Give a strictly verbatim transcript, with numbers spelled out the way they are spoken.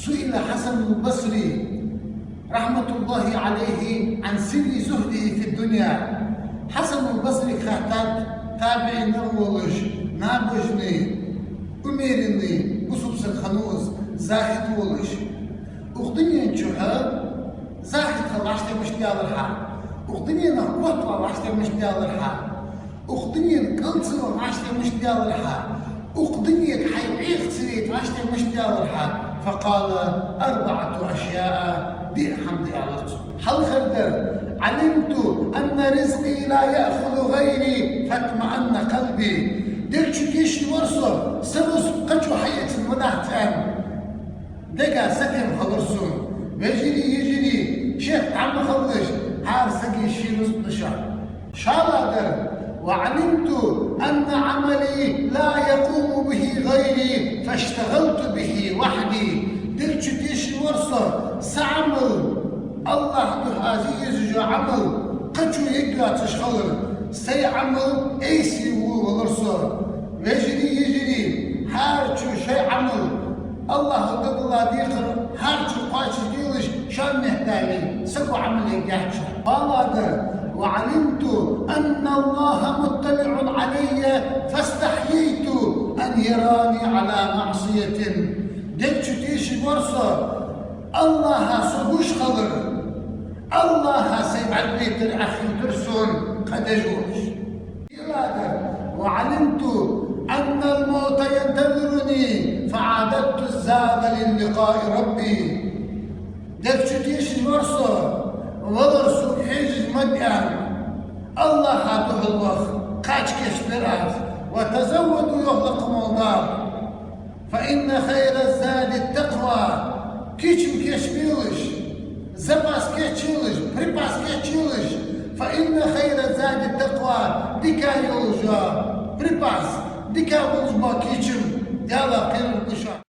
سئل الحسن البصري رحمة الله عليه عن سر زهده في الدنيا. Хьасан аль-Басри хаьттад, табиӀинех волаш, набожный, умеренный, бусалба саг хиннав из, захид волаш. Укх дунен чухь захид хилар вӀаштӀехьа мишта даьлар хьа, укх дуненах котвала вӀаштӀехьа мишта даьлар хьа, укх дунен кӀалцавала вӀаштӀехьа мишта даьлар хьа, укх дунега хьай Ӏеха ца вайта вӀаштӀехьа мишта даьлар хьа. فقال: أربعة أشياء, диъ хӀама да, аьлар цо. Хьалхардар: علمت أن رزقي لا يأخذه غيري فاطمأن قلبي. Дег чу тешаш вар со, са рузкъа кхычо хьаэцаш ма дац аьнна. Дега сатем хилар сона. Вежарий, йижарий, шоашта Ӏа ма хилалаш, хӀара сага ший рузкъа да шоана. ШоллагӀдар: وعلمت أن عملي لا يقوم به غيري فاشتغلت به وحدي. Дег чу тешаш вар со, са Ӏамал, АллахӀа духьа аз езаш йола Ӏамал кхычо ергйоацаш хилар, сай Ӏамал айса валар со. Вежарий, йижарий, хӀара чу шоай Ӏамал, АллахӀа дагала декхар хӀара чу кхоачашделаш, шоана мехкдаьле, саго Ӏамал ергьяц шоана. ПхоалагӀдар: وعلمت أن الله مطلع علي فاستحييت أن يراني على معصية. Дег чу тешаш вар со, АллахӀа со гуш хилар, АллахӀа сай бӀаргавайтар Ӏехийтар сона, къа деш волаш. ПӀералагӀдар: وعلمت أن الموت ينتظرني فأعددت الزاد للقاء ربي. Дег чу тешаш вар со, валар сога хьежаш ма да аьнна, АллахӀа духьал ваха кхача кийчбир аз. وتزودوا, йоах лакха волча Дала, فإن خير الزاد التقوى. Кийчам кийчбелаш, запас кийчъелаш, припас кийчъелаш, فإن خير الزاد التقوى, дика йолаш йола припас, дика болаш бола кийчам Даьлах кхерар ба шоана.